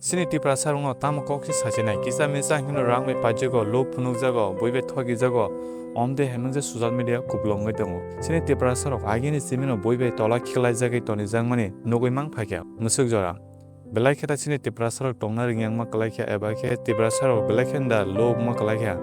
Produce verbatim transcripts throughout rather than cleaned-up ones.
Chini Tiprasa rokno tamo kok se sachinai, kisa misa hino rang bai paijago, lob phunukjago, bui bai thogijago, omtwi hemang je social media kuplungwi tongo. Chini Tiprasa rok agini simino bui bai tola khiklaijagwi tonijakmani nugwi mang phaikha, mwswk jora. Belai khe ta chini Tiprasa rok tongna ringyangma kwlaikha, eba khe Tiprasa rok belai khe da lobma kwlaikha,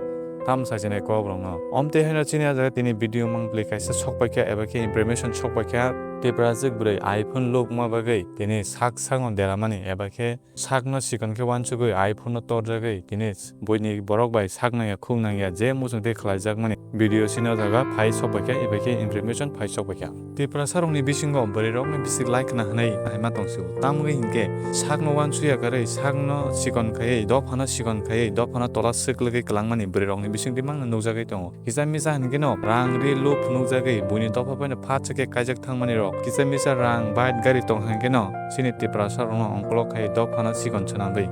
tamo sachinai kok rokno. Omtwi haino chini ah jaga tini video mang bwlwi kaisa sokpaikha, eba khe information sokpaikha, Tiprajwk bwrwi iPhone lobma bagwi tini sak sakno deramani, eba khe sakno sikon khe uansugwi iPhone no torjagwi tini buini borok bai sak nangya khuk nangya je muchung twi khlaijakmani video sini o jaga phai sokpaikha, eba khe information phai sokpaikha. Tiprasa rokni bisingo bwrwi rokni bisik lai khna hwnwi haima tongsigo. Tamogwi hinkhe sakno uansuya kwrwi, sakno sikon khaiwi, dophano sikon khaiwi, dophano tola swk lwgwi kwlangmani bwrwi rokni bisingtwi mangno nukjagwi tongo. Kisa misa hinkhe no rang ri lub phunukjagwi buini dopha baino phatsa khe kaijak thangmani rok. Kisa misa rang bike gari tong hinkhe no chini Tiprasa rokno ongkolok khai dophano sikon swnamwi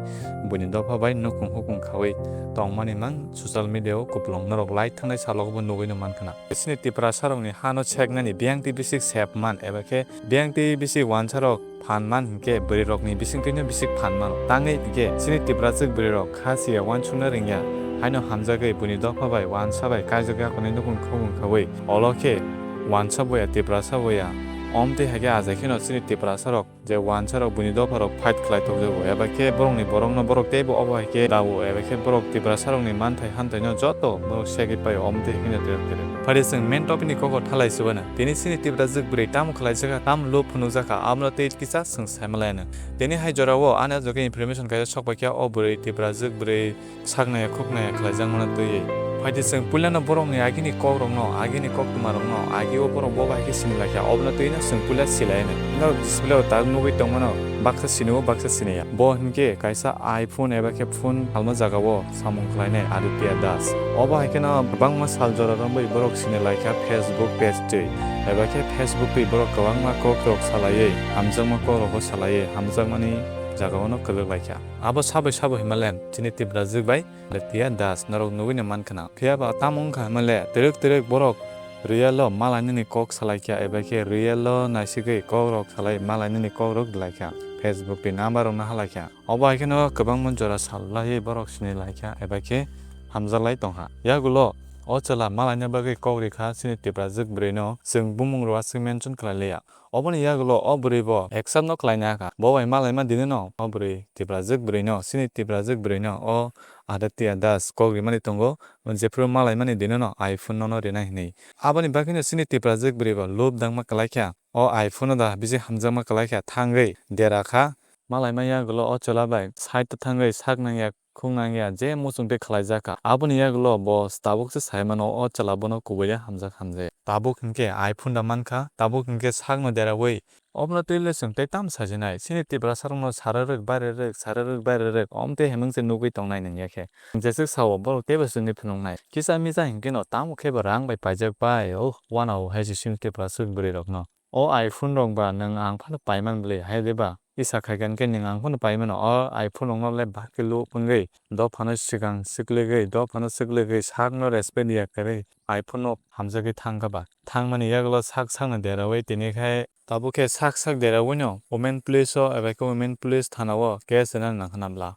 buini dopha bai nukung hukung khaui tongmani mang social media o kupulung norok lai thangnai salogo bo nugwi no mankha na. Chini Tiprasa rokni hano seknani biyang twi bisik sep man eba khe biyang twi bisik uansa rok phan man hinkhe bwrwi rokni bisingtwino bisik phan mano. Tangwi hinkhe chini Tiprajwk bwrwi rok kha siya uansukna ringya, haino hamjagwi buini dopha bai uansa bai kaijagwi akhorni nukung khukung khaui olo khe uansa boya Tiprasa boya. Omtwi haikhe ajai kheno chini Tiprasa rok je uansa rok buini dopha rok fight khlai tokjago eba khe borokni borokno borok teibo obo haikhe dao eba khe borok Tiprasa rokni manthai hamthaino joto borok segwi pai omtwi haikhe no twrwk twrwk. Phaidi chwng main topic ni kogo thalai subana. Tini chini Tiprajwk bwrwi tamo khlaijak kha, tamo lub phunukjak kha, abono tei kisa chwng saimanlaino. Tini hai jorao ani ajagwi information kaisa sokpaikha, o bwrwi Tiprajwk bwrwi saknaya khuknaya khlaijakmano twiwi. Phaidi chwng puilano borokni agini kokrokno, agini koktwmarokno, agi o borok bo bai khe sinilaikha, obono twino chwng puila silaino. Norok display o tak nugwi tongmano, baksa sinio, baksa siniya. Bo hinkhe kaisa iPhone eba khe phone phalma jagao samung khlainai Aditya Das. Obo hai kheno kwbangma sal jora romwi borok sini laikha Facebook page twi, eba khe Facebook twi borok kwbangma kokrok salaiwi, hamjakma kokrogo salaiwi, hamjakmani jagaono kwlwk laikha. Abo sabai sabo Himalayan chini Tiprajwk bai Aditya Das norok nugwino mankha na. Phiyaba tamo wngkha himale twrwk twrwk borok real o malainani kok salaikha, eba khe real o naisigwi kokrok salai malainani kokrok dilaikha, Facebook twi number rokno halaikha. Obo hai kheno kwbangma jora sal laiwi borok sini laikha eba khe hamjaklai tongkha. Yagulo o chwla malaina bagwi kok rikha chini Tiprajwk bwrwino, chwng bumung rok aswk mention khlai liya. Oboni yagulo o bwrwi bo accept no khlaina kha. Bo bai malaima dinino o bwrwi Tiprajwk bwrwino, chini Tiprajwk bwrwino o Aditya Das kok rimani tongo, jephru malaimani dinino iPhone nono rina hinwi. Aboni bagwino chini Tiprajwk bwrwi bo lub dangma kwlaikha. O iPhone no da bisi hamjakma kwlaikha, thangwi dera kha. Malaima yagulo o chwla bai side o thangwi sak nangya khuk nangya je muchung twi khlaijak kha. Aboni yagulo bo tabuk se sai mano o chwla bono kubui hamjak hamjak. Tabuk hinkhe iPhone da mankha, tabuk hinkhe sakno deraui. Obono twi le chwng tei tamo sajinai? Chini Tiprasa rokno sara rwk baire rwk, sara rwk baire rwk, omtwi hemang se nugwi tongnai nangya khe. Jeswk sao borok teibo chwngni phunuknai. Kisa misa hinkheno tamo khe bo rang bai paijak pai, oh, wanao hai se chini Tiprasa bwrwi rokno. O iPhone rok ba nwng ang phano paiman bwle, hai de ba? Isa khai kha hinkhe nwng ang phano paimano. O iPhone rokno le bahai khe lub wngwi, dophano swkang swklegwi, dophano swklegwi, sakno respect ya kwrwi, iPhone no hamjagwi thang kha ba? Thangmani yagulo sak sakno deraui tini khai tabuk khe sak sak derauino women police o eba khe women police thana o case rwna nang khna bla.